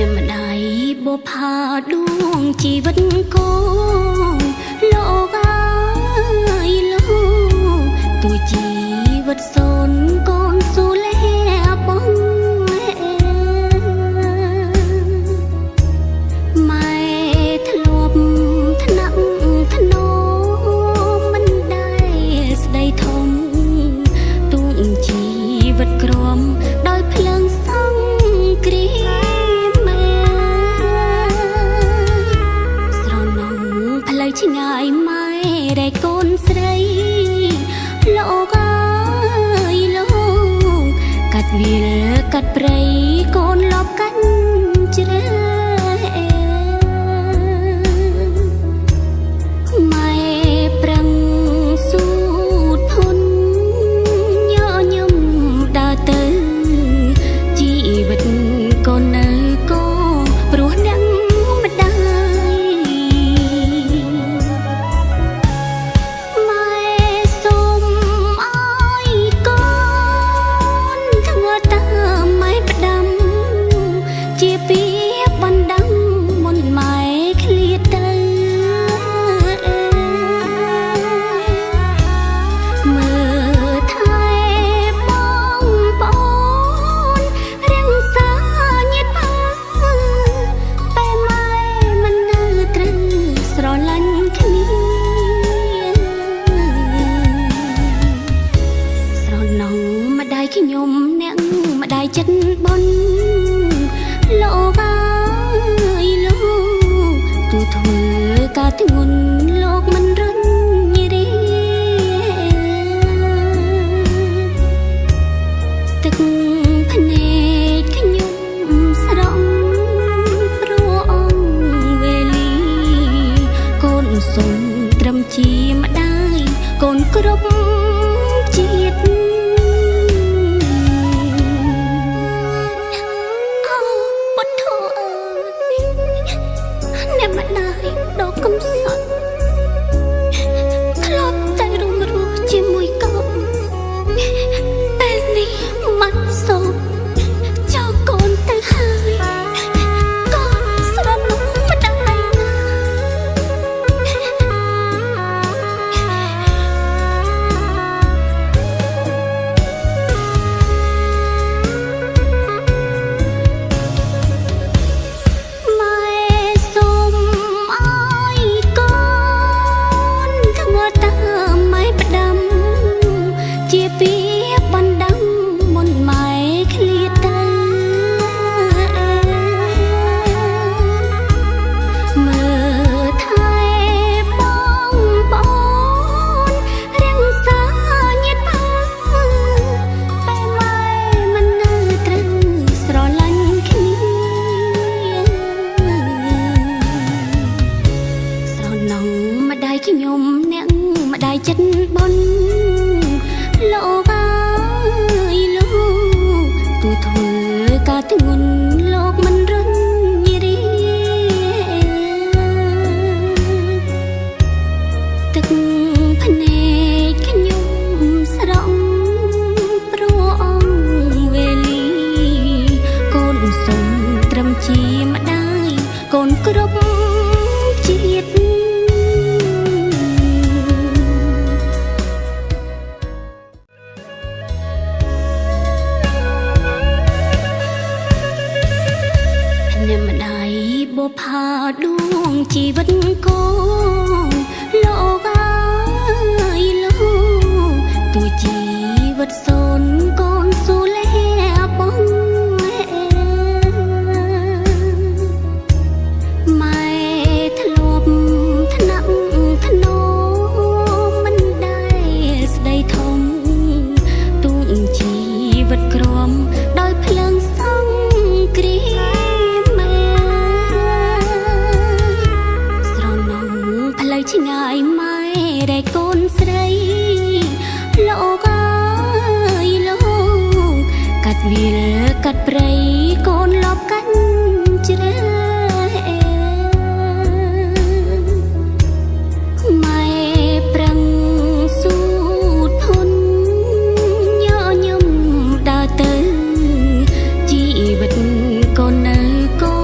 អ្នកម្ដាយបុផាដួងជីវិតកូនលោកអើយលោកទួជីវិតសូនកូនស៊ូលែបងម៉ែធ្លាប់ថ្នាក់ថ្នមមិនដែលស្ដីធំទួងជីវិតក្រំដោយភ្លើងសង្គ្រាមស្រណងផ្លូវឆ្ងាយម៉ែរែកូនស្រីលោកអើយលោកកាត់វាលកាត់ព្រៃកូនលបកាច់ជ្រៅម៉ែប្រឹងស៊ូធន់ញញឹមដើរទៅជីវិតកូននៅកូព្រោះអ្នកម្ដាយម៉ែសូមឲ្យកូនធ្វើតាមម៉ែផ្ដាំជាពីបណ្ដាំមុនម៉ែឃ្លាតទៅមើលថែបងប្អូនរាំងសាញាតផើពេលម៉ែមិននៅត្រូវស្រឡាញ់គ្នាស្រណងម្ដាយខ្ញុំអ្នកម្ដាយចិត្តបុនលោកអើយលោកទូធ្វើការធ្ងន់លោកមិនរញរីទឹកភ្នែកខ្ញុំស្រង់ព្រោះអង្គវេលីកូនសុំត្រឹមជាម្ដាយកូនគ្រប់ជាតិអូពុទ្ធអើយអ្នកម្ដាយដ៏កំសត់ធ្លាប់តែរុំរស់ជាមួយកូនពេលនេះម៉ាក់សូមចោលកូនទៅហើយកូនស្រណុំម្ដាយណា ម៉ែសូមឲ្យកូនធ្វើតាមម៉ែផ្ដាំជាពីបណ្ដាំមុនម៉ែឃ្លាតទៅមើលថែបងប្អូនរាំងសាញាតផើពេលម៉ែមិននៅត្រូវស្រឡាញ់គ្នាស្រណងម្ដាយខ្ញុំអ្នកម្ដាយចិត្តបុនលោកអើយលោកទូធ្វើការធ្ងន់លោកមិនរញរីទឹកភ្នែកខ្ញុំស្រង់ព្រោះអង្គវេលីកូនសុំត្រឹមជាម្ដាយកូនគ្រប់ជាតិអ្នកម្ដាយបុផាដួងជីវិតកូនលោកអើយលោកទួជីវិតសូនកូនស៊ូលែបងម៉ែធ្លាប់ថ្នាក់ថ្នមមិនដែលស្ដីធំទួងជីវិតក្រំដោយភ្លើងសង្គ្រាមស្រណងផ្លូវឆ្ងាយម៉ែរែកកូនស្រីលោកអើយលោកកាត់វាលកាត់ព្រៃកូនលបកាច់ជ្រៅម៉ែប្រឹងស៊ូធន់ញញឹមដើរទៅជីវិតកូននៅកូ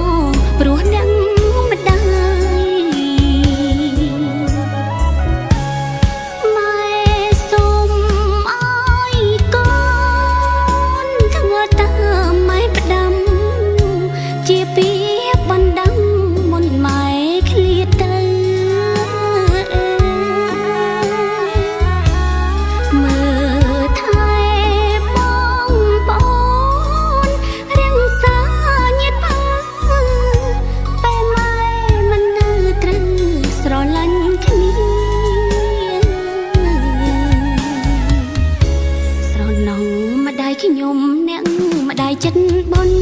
ខ្ញុំអ្នកម្ដាយចិត្តបុណ្យ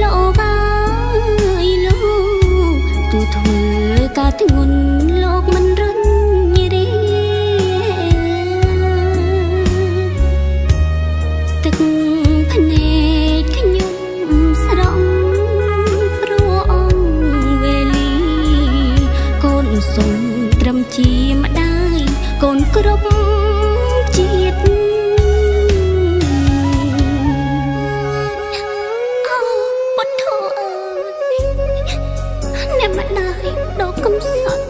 លោកអើយលោកទូធ្វើការធ្ងន់លោកមិនរញរីទឹកភ្នែកខ្ញុំស្រង់ព្រោះអង្គវេលីកូនសុំត្រឹមជាម្ដាយកូនគ្រប់ជាតិ អូពុទ្ធអើយអ្នកម្ដាយដ៏កំសត់។